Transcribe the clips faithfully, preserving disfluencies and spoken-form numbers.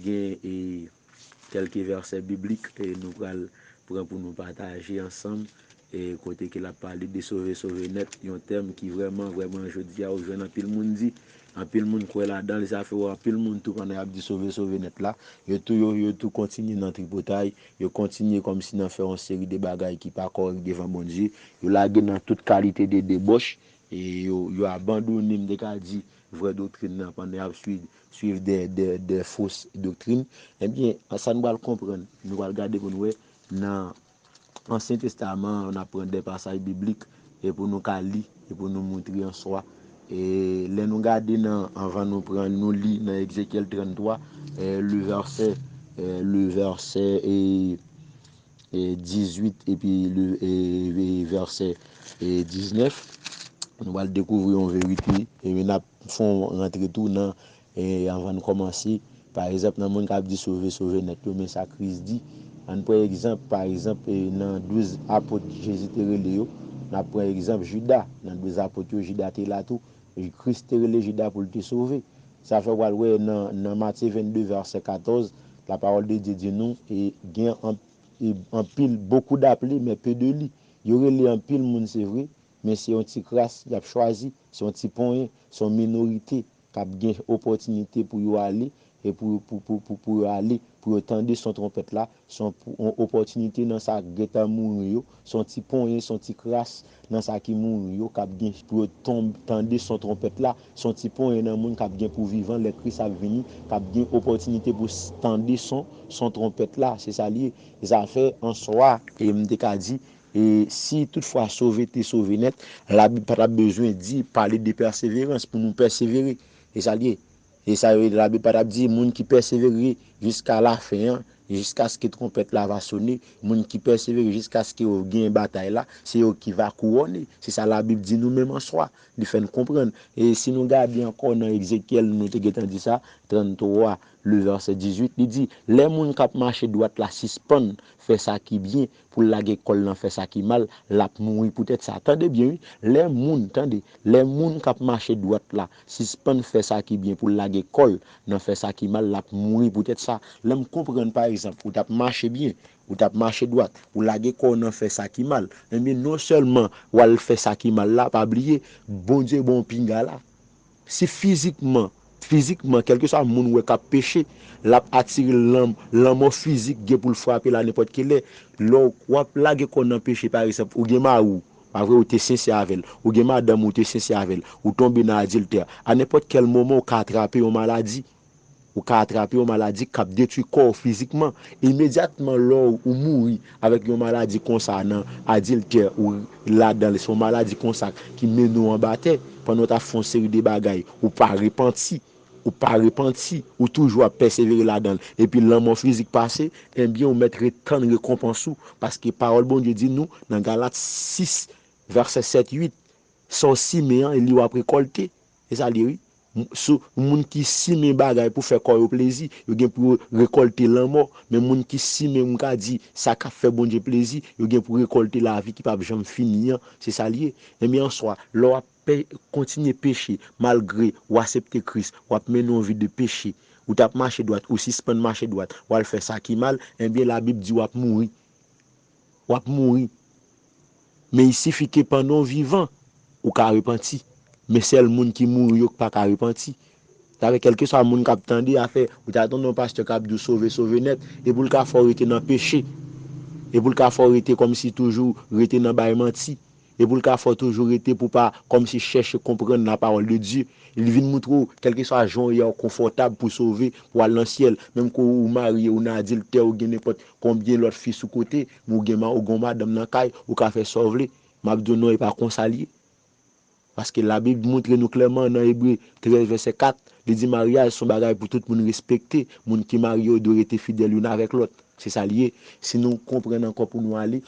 Gen e, kèlke vèsè biblik e nou pral pran pou nou pataje ansanm, e kote ke l ap pale de sove, sove nèt, yon tèm ki vrèman, vrèman, jodi a, ou jwenn anpil moun di, anpil moun kwè ladan l, sa fè w anpil moun tou pandan y ap di sove, sove nèt la, yo tou, yo, yo tou kontinye nan tripotay, yo kontinye kòmsi nan fè yon seri de bagay ki pa kòrèk devan Bondye, yo lage nan tout kalite de debòch, e yo, yo abandone, m te ka di, vrè doktrin nan pandan y ap swiv, swiv de, de, de fos doktrin. Ebyen, sa nou pral konprann, nou pral gade pou nou wè nan Ansyen Testaman an, n ap pran de pasaj biblik e pou nou ka li e pou nou moutre an swa. E lè nou gade nan, anvan nou pran, nou li nan Ezekyèl tranntwa, e le vèsè, e le vèsè, e e dizuit epi le, e, e vèsè, e diznèf, nou pral dekouvri yon verite, e n ap fè yon rantre tou nan, e anvan n kòmanse, pa egzanp, nan moun k ap di sove, sove nèt yo, men sa Kris di. Ann pran egzanp, pa egzanp, e nan douz apot Jezi te rele yo, n ap pran egzanp Jida, nan douz apot yo, Jida te la tou, Kris te rele Jida pou l te sove. Sa fè w pral wè nan, nan Matye vennde vèsè katòz, la parole de Dieu di nou, e gen an e anpil, beaucoup d'appelés, mais peu de lits. Yo rele anpil moun, se vre, men se yon ti kras y ap chwazi, se yon ti ponyen, se yon minorite k ap gen opòtinite pou yo ale, e pou, pou, pou, pou, pou yo ale, pou yo tande son twonpèt la, se yon, yon opòtinite nan sa k gentan mouri yo, se yon ti ponyen, se yon ti kras nan sa ki mouri yo, k ap gen pou yo tonbe, tande son twonpèt la, se yon ti ponyen nan moun k ap gen pou vivan lè Kris ap vini, k ap gen opòtinite pou s-, tande son, son twonpèt la, se sa l ye. E sa fè, an swa, e m te ka di, e si toutfwa sove te sove nèt, Labib pa t ap bezwen di, pale de pèseverans, pou nou pèsevere. E sa l ye. E sa yo, Labib pa t ap di, moun ki pèsevere jiska lafen an, jiskaske twonpèt la va sone, moun ki pèsevere jiskaske yo gen batay la, se yo ki va kouwone. Se sa Labib di nou menm an swa. Li fè n konprann. E si nou gade ankò nan Ezekyèl, nou te gentan di sa, tranntwa, le vèsè dizuit, li di, lè moun k ap mache dwat la sispann fè sa ki byen pou l lage kò l nan fè sa ki mal, l ap mouri poutèt sa. Tande byen, wi. Lè moun, tande, lè moun k ap mache dwat la sispann fè sa ki byen pou l lage kò l nan fè sa ki mal, l ap mouri poutèt sa. Lè m konprann, pa egzanp, ou t ap mache byen, ou t ap mache dwat, ou lage kò w nan fè sa ki mal, ebyen, non sèlman w al fè sa ki mal la, pa bliye, Bondye ba w pinga la. Si fizikman, fizikman, kèlkeswa moun w wè k ap peche, l ap atire lanm-, lanmò fizik gen pou l frape l a nenpòt ki lè. Lè w, w ap lage kò w nan peche, pa egzanp, ou gen mari w, pa vre, ou te sensè avè l, ou gen madanm ou, ou te sensè avè l, ou tonbe nan adiltè, a nenpòt kèl moman, ou ka atrape yon maladi. Ou ka atrape yon maladi k ap detwi kò w fizikman. Imedyatman lè w, ou mouri avèk yon maladi konsa nan adiltè ou ladan l, se yon maladi konsa ki mennen w anba tè. Pandan w t ap fè yon seri de bagay, ou pa repanti. Ou pa repanti. Ou toujou ap pèsevere ladan l. Epi lanmò fizik pase, ebyen, ou mèt ret tann rekonpans ou. Paske pawòl Bondye di nou nan Galat sis, vèsè sèt, uit, sa w simen an, e li w ap rekòlte. E sa l ye, wi. M-, sou, moun ki simen bagay pou fè kò yo plezi, yo gen pou yo rekòlte lanmò. Men moun ki simen, m ka di, sa k ap fè Bondye plezi, yo gen pou rekòlte lavi ki p ap janm fini an. Se sa l ye. Ebyen, answa, lè w ap pe-, kontinye peche, malgre w aksepte Kris, w ap mennen yon vi de peche, ou t ap mache dwat, ou sispann mache dwat, w al fè sa ki mal, ebyen, Labib di w ap mouri. W ap mouri. Men il sifi ke pandan w vivan, ou ka repanti. Men sèl moun ki mouri yo k pa ka repanti. Sa vle, kèlkeswa moun k ap tande afè, ou ta tande yon pastè k ap di w sove, sove nèt, e pou l ka fè w rete nan peche. E pou l ka fè w rete kòmsi toujou rete nan bay manti. E pou l ka fè w toujou rete pou pa kòmsi chèche konprann la parole de Dieu. Li vin moutre w, kèlkeswa jan w ye a, w konfòtab pou sove, pou al nan syèl. Menm ke w marye, ou nan adiltè, ou gen nenpòt konbyen lòt fi sou kote, men ou gen ma-, ou gen yon madanm nan kay, ou ka fè sa w vle. M ap di w non, e pa konsa l ye. Paske Labib montre nou klèman nan Ebre trèz vèsè kat, li di maryaj se yon bagay pou tout moun respekte. Moun ki marye yo dwe rete fidèl youn avèk lòt. Se sa l ye. Si nou konprann ankò pou nou ale,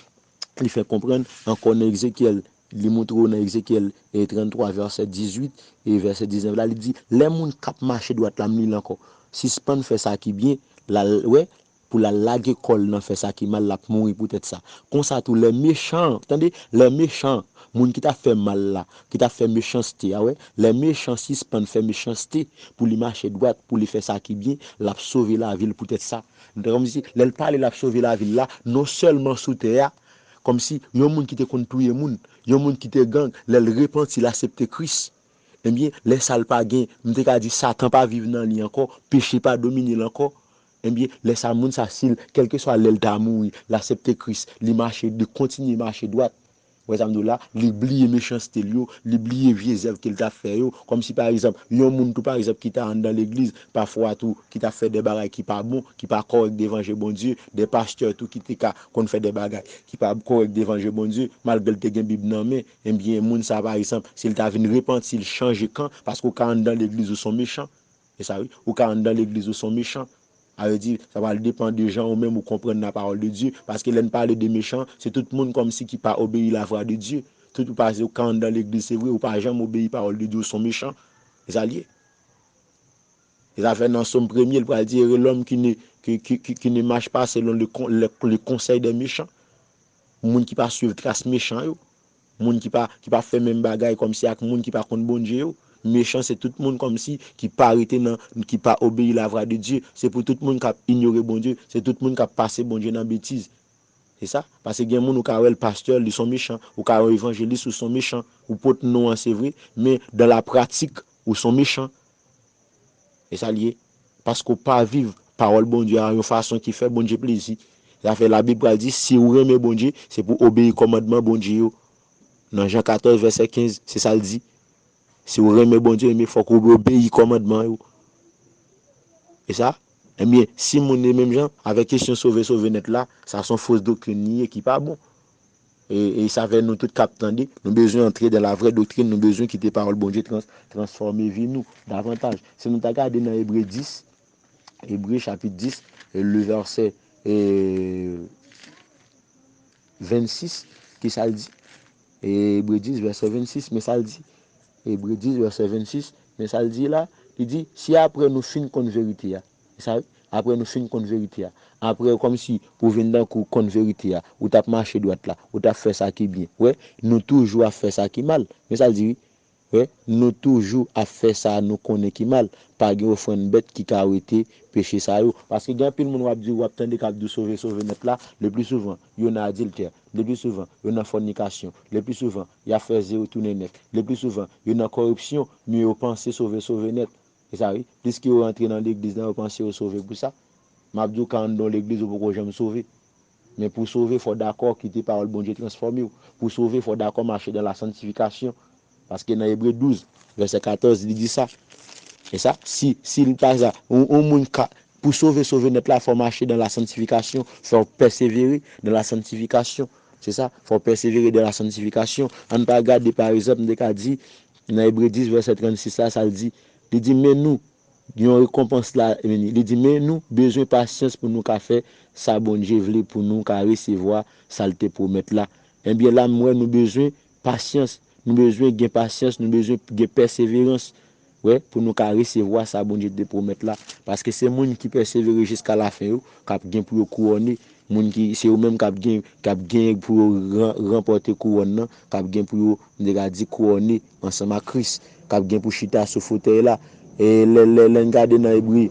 li fè konprann ankò nan Ezekyèl, li montre w nan Ezekyèl, e, tranntwa, vèsè dizuit e vèsè diznèf la, li di, lè moun k ap mache dwat la, m li l ankò, sispann fè sa ki byen, l al, wè, pou l al lage kò l nan fè sa ki mal, l ap mouri poutèt sa. Konsa tou, lè mechan an, tande, lè mechan an, Moun ki t ap fè mal la, ki t ap fè mechanste a, wè, lè mechan sispann fè mechanste, pou li mache dwat, pou li fè sa ki byen, l ap sove lavi l poutèt sa. Kòmsi, lè l pale, l ap sove lavi l la, non sèlman sou tè a, kòmsi yon moun ki te konn touye moun, yon moun ki te gang, lè l repanti, l aksepte Kris, ebyen, lè sa l pa gen, m te ka di Satan pa viv nan li ankò, peche pa domine l ankò, ebyen, lè sa moun sa, si l, kèlkeswa lè l ta mouri, l aksepte Kris, li mache, li kontinye mache dwat. Wè sa m di w la, li bliye mechanste l yo, li bliye vye zèv ke l t ap fè yo. Kòmsi pa egzanp, yon moun tou pa egzanp ki ta anndan legliz, pafwa tou, ki t ap fè de bagay ki pa bon, ki pa kòrèk devan je Bondye, de pastè tou ki te ka konn fè de bagay ki pa kòrèk devan je Bondye, malgre l te gen Bib nan men, ebyen, moun sa pa egzanp, si l ta vin repanti, l chanje kan, paske w ka anndan legliz ou s on mechan. E sa wi, ou ka anndan legliz ou s on mechan. Sa vle di, sa pral depann de jan ou menm ou konprann la parole de Dieu. Paske lè n pale de mechan, se tout moun kòmsi ki pa obeyi la voix de Dieu. Tout ou pase ou ka anndan legliz, se vre, ou pa janm obeyi parole de Dieu, ou s on mechan. E sa l ye. E sa fè nan Sòm premye, l pral di, Heureux l'homme qui ne, qui, qui, qui, qui ne marche pas selon le, con- le, le conseil des méchants. Moun ki pa swiv tras mechan yo. Moun ki pa, ki pa fè menm bagay kòmsi ak moun ki pa konn Bondye yo. Mechan se tout moun kòmsi ki pa rete nan, ki pa obeyi la voix de Dieu. Se pou tout moun k ap inyore Bondye, se tout moun k ap pase Bondye nan betiz. Se sa. Paske gen moun ou ka wè l pastè, li s on mechan. Ou ka wè evanjelis, ou s on mechan. Ou pot non an, se vre, men dans la pratique, ou s on mechan. E sa l ye. Paske w pa viv pawòl Bondye a yon fason ki fè Bondye plezi. Sa fè Labib pral di, si w renmen Bondye, se pou w obeyi kòmandman Bondye yo. Nan Jan katòz, vèsè kenz, se sa l di. Si w renmen Bondye, ebyen, fòk ou obeyi kòmandman yo. E sa, ebyen, si moun yo menm jan, avèk kesyon sove, sove nèt la, sa se yon fos doktrin li ye ki pa bon. E, e sa fè nou tout k ap tande, nou bezwen antre dans la vraie doctrine, nou bezwen kite pawòl Bondye trans, transfòme vi nou davantaj. Si nou ta gade nan Ebre dis, Ebre chapit dis, e le vèsè, e, vennsis, ki sa l di? Ebre dis, vèsè vennsis, men sa l di. Ebre dis, vèsè vennsis, men sa l di la, li di, si apre nou fin konn verite a, sa, apre nou fin konn verite a, apre kòmsi pou vin tankou konn verite a, ou t ap mache dwat la, ou t ap fè sa ki byen. Wè, nou toujou ap fè sa ki mal. Men sa l di, wi. Wè, nou toujou ap fè sa nou konnen ki mal. Pa gen ofrann bèt ki ka wete peche sa yo. Paske gen anpil moun w ap di, w ap tande k ap di w sove, sove nèt la, le pli souvan, yo nan adiltè. Le pli souvan, yo nan fònikasyon. Le pli souvan, y ap fè zewo tounen nèf. Le pli souvan, yo nan kòripsyon, men yo panse sove, sove nèt. E sa wi, pliske yo rantre nan legliz la, yo panse yo sove pou sa. M ap di w, ka anndan yon legliz, ou poko janm sove. Men pou w sove, fò w dakò kite pawòl Bondye transfòme w. Pou w sove, fò w dakò mache dans la sanctification. Paske nan Ebre douz, vèsè katòz, li di sa. E sa, si, si l pa sa, yon, yon moun ka, pou sove, sove nèt la, fò w mache dans la sanctification, fò w pèsevere dans la sanctification. Se sa, fò w pèsevere dans la sanctification. Ann pa gade, pa egzanp, m te ka di, nan Ebre dis, vèsè trannsis la, sa l di. Li di, men nou, yon rekonpans la, li di, men nou bezwen pasyans pou nou ka fè sa Bondye vle, pou nou ka resevwa sa l te pwomèt la. Ebyen, la, m wè nou bezwen pasyans. Nou bezwen gen pasyans, nou bezwen gen pèseverans. Wè, pou nou ka resevwa sa Bondye te pwomèt la. Paske se moun ki pèsevere jiska lafen yo, k ap gen pou yo kouwone. Moun ki, se yo menm k ap gen, k ap gen pou yo ran-, ranpòte kouwòn nan, k ap gen pou yo, m te ka di, kouwone ansanm ak Kris, k ap gen pou chita sou fotèy la. E lè, lè, lè n gade nan Ebre,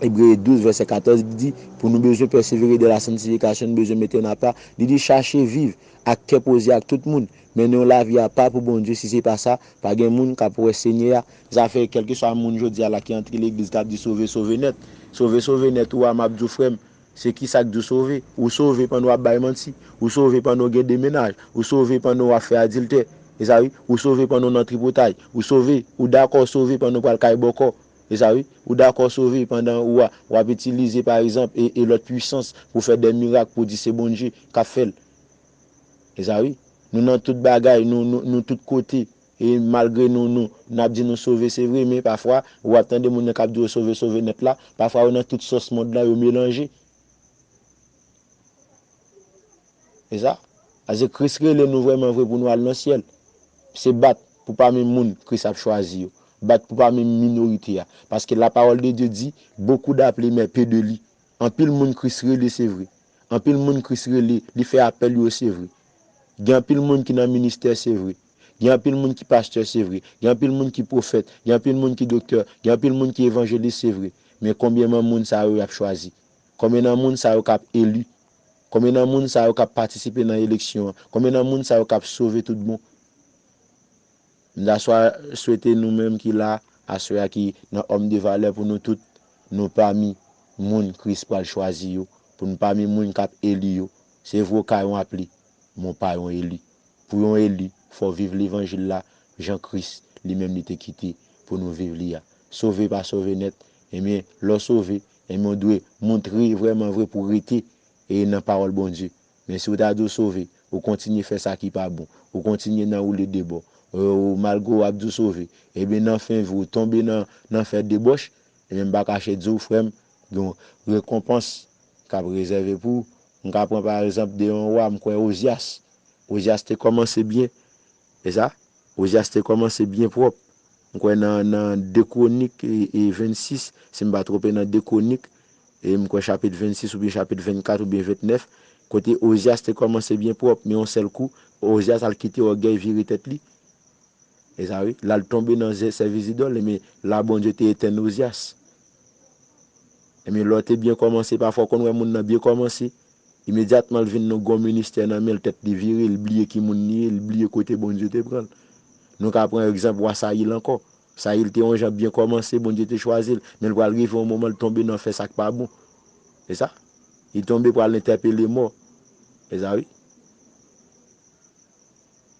Ebre douz, vèsè katòz, li di, pou nou bezwen pèsevere dans la sanctification, nou bezwen mete n apa. Li di, chache viv ak kè poze ak tout moun. Mennen yon lavi apa pou Bondye, si se pa sa, pa gen moun k ap wè Senyè a. Sa fè, kèlkeswa moun jodi a la ki antre legliz, k ap di sove, sove nèt. Sove, sove nèt ou a, m ap di w, frè m, se ki sa k di w sove? Ou sove pandan w ap bay manti. Ou sove pandan w gen de mennaj. Ou sove pandan w ap fè adiltè. E sa wi, ou sove pandan w nan tripotay. Ou sove, ou dakò sove pandan w pral kay bòkò. E sa wi, ou dakò sove pandan ou a, w ap itilize, pa egzanp, e, e lòt pwisans pou fè de mirak, pou di se Bondye k ap fè l. E sa wi, nou nan tout bagay, nou, nou, nou tout kote. E malgre nou, nou, n ap di nou sove, se vre, men pafwa, w ap tande moun nan k ap di yo sove, sove nèt la, pafwa yo nan tout sòs mond lan, yo melanje. E sa, paske Kris rele nou vrèman vre pou nou al nan syèl. Se bat pou pami moun Kris ap chwazi yo. Bat pou pami minorite a. Paske la parole de Dieu dit, beaucoup d'appelés, mais peu de lits. Anpil moun Kris rele, se vre. Anpil moun Kris rele, li fè apèl yo, se vre. Gen anpil moun ki nan ministè, se vre. Gen anpil moun ki pastè, se vre. Gen anpil moun ki pwofèt. Gen anpil moun ki doktè. Gen anpil moun ki evanjelis, se vre. Men konbyen nan moun sa yo y ap chwazi? Konbyen nan moun sa yo k ap eli? Konbyen nan moun sa yo k ap patisipe nan eleksyon an? Konbyen nan moun sa yo k ap sove tout bon? M ta swa swete nou menm ki la, aswè a ki nan òm de valè pou nou tout, nou pami moun Kris pral chwazi yo, pou nou pami moun k ap eli yo. Se vre w ka yon apli, men w pa yon eli. Pou yon eli, fò w viv levanjil la, jan Kris li menm li te kite pou nou viv li a. Sove pa sove nèt, ebyen, lè w sove, ebyen, w dwe montre vrèman vre pou w rete e nan pawòl Bondye. Men si w ta di w sove, ou kontinye fè sa ki pa bon, ou kontinye nan woule de bò, e, ou malgre w ap di w sove, ebyen nan fen vi w tonbe nan, nan fè debòch, ebyen m pa kache di w, frè m, gen yon rekonpans k ap rezève pou ou. M ka pran pa egzanp de yon wa, m kwè Ozyas. Ozyas te kòmanse byen, e sa? Ozyas te kòmanse byen pwòp. M kwè nan, nan de Kwonik e, e vennsis, si m pa twonpe nan de Kwonik, e m kwè chapit vennsis oubyen chapit vennkat oubyen vennèf, kote Ozyas te kòmanse byen pwòp, men yon sèl kou, Ozyas al kite ògèy vire tèt li. E sa wi, l al tonbe nan zè-, sèvis idòl, men la Bondye te etenn Ozyas. Ebyen, lè w te byen kòmanse, pafwa w konn wè moun nan byen kòmanse, imedyatman l vin nan gwo ministè nan men l, tèt li vire, l bliye ki moun li ye, l bliye kote Bondye te pran l. Nou ka pran egzanp wa Sayil ankò. Sayil te yon jan byen kòmanse, Bondye te chwazi l, men l pral rive yon moman l tonbe nan fè sa k pa bon. E sa? Li tonbe pral entèpele mò. E sa wi.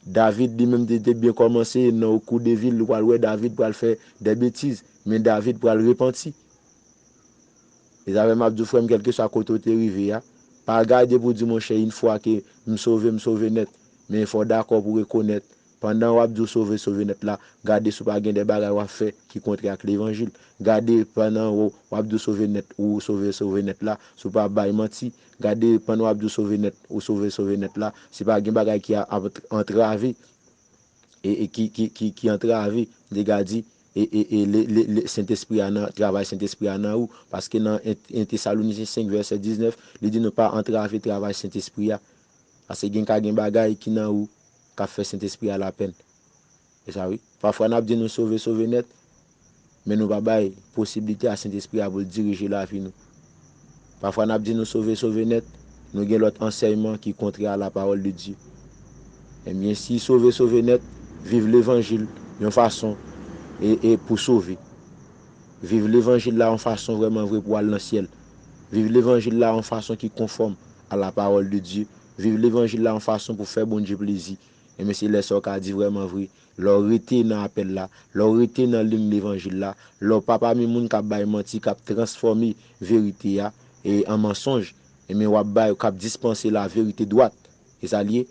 David li menm te, te byen kòmanse nan okou de vi l, ou pral wè David pral fè de betiz, men David pral repanti. E sa fè m ap di w, frè m, kèlkeswa kote w te rive a, pa gade pou w di, monchè, yon fwa ke m sove, m sove nèt. Men fò w dakò pou w rekonèt, pandan w ap di w sove, sove nèt la, gade si w pa gen de bagay w ap fè ki kontrè ak levanjil. Gade pandan w, w ap di w sove nèt, ou sove, sove nèt la, si w pa bay manti. Gade pandan w ap di w sove nèt, ou sove, sove nèt la, si pa gen bagay ki a-, ap antrave, e, e ki, ki, ki, ki antrave, m te ka di, e, e, e le, le, le Sentespri a nan, travay Sentespri a nan ou. Paske nan en, en Tesalonisyen senk vèsè diznèf, li di nou pa antrave travay Sentespri a. Paske gen ka gen bagay ki nan ou k ap fè Sentespri a lapenn. E sa wi. Pafwa n ap di nou sove, sove nèt, men nou pa bay posiblite a Sentespri a pou l dirije lavi nou. Pafwa n ap di nou sove, sove nèt, nou gen lòt ansèyman ki kontrè a la parole de Dieu. Ebyen, si sove, sove nèt, viv levanjil yon fason e, e pou sove. Viv levanjil la yon fason vrèman vre pou al nan syèl. Viv levanjil la yon fason ki konfòm a la parole de Dieu. Viv levanjil la yon fason pou fè Bondye plezi. Ebyen, se lè sa w ka di vrèman vre, lè w rete nan apèl la, lè w rete nan liy levanjil la, lè w pa pami moun k ap bay manti, k ap transfòme verite a, e an mansonj, ebyen, w ap bay, k ap dispanse la verite dwat. E sa l ye.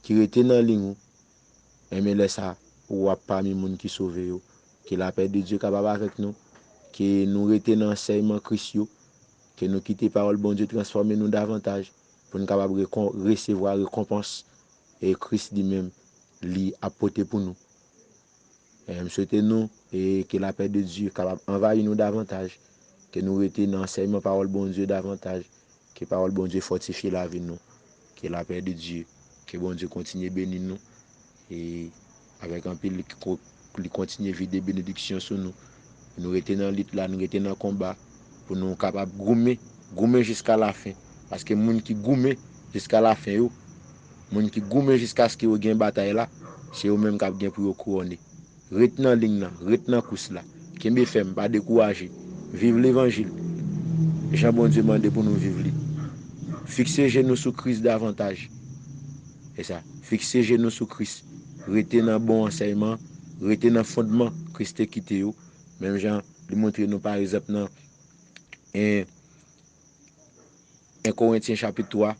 Ki rete nan liy ou. Ebyen, lè sa, w ap pami moun ki sove yo. Ke lapè de Dye kapab avèk nou. Ke nou rete nan ansèyman Kris yo. Ke nou kite pawòl Bondye transfòme nou davantaj. Pou n kapab rekon-, resevwa rekonpans e Kris li menm, li ap pote pou nou. E m swete nou e ke lapè de Dye kapab anvayi nou davantaj, ke nou rete nan ansèyman pawòl Bondye davantaj, ke pawòl Bondye fòtifye lavi nou, ke lapè de Dye, ke Bondye kontinye beni nou, e avèk anpil li ko-, li kontinye vide benediksyon sou nou. Nou rete nan lit la, nou rete nan konba, pou nou kapab goumen, goumen jiska lafen. Paske moun ki goumen jiska lafen yo, moun ki goumen jiskaske yo gen batay la, se yo menm k ap gen pou yo kouwone. Ret nan liy nan, ret nan kous la. Kenbe fèm, pa dekouraje. Viv levanjil, jan Bondye mande pou nou viv li. Fikse je nou sou Kris davantaj. E sa, fikse je nou sou Kris. Rete nan bon ansèyman, rete nan fondman Kris te kite yo. Menm jan li montre nou, pa egzanp, nan en, en Korentyen chapit twa,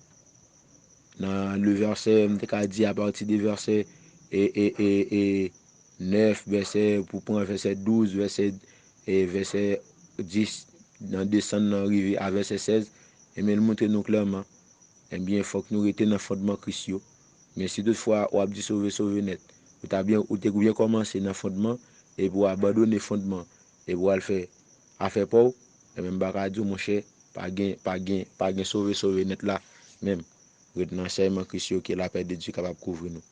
nan le vèsè, m te ka di apati de vèsè, e, e, e, e, nèf, vèsè, pou pran vèsè douz, vèsè, e, vèsè dis, nan desann nan rive a vèsè sèz, ebyen, l montre nou klèman, ebyen, fòk nou rete nan fondman Kris yo. Men si toutfwa w ap di sove, sove nèt, ou ta byen, ou te byen kòmanse nan fondman, epi w abandone fondman, epi w al fè afè pa w, ebyen, m pa ka di w, monchè, pa gen, pa gen, pa gen sove, sove nèt la. menm. Ret nan ansèyman Kris yo, ke lapè de Dye kapab kouvri nou.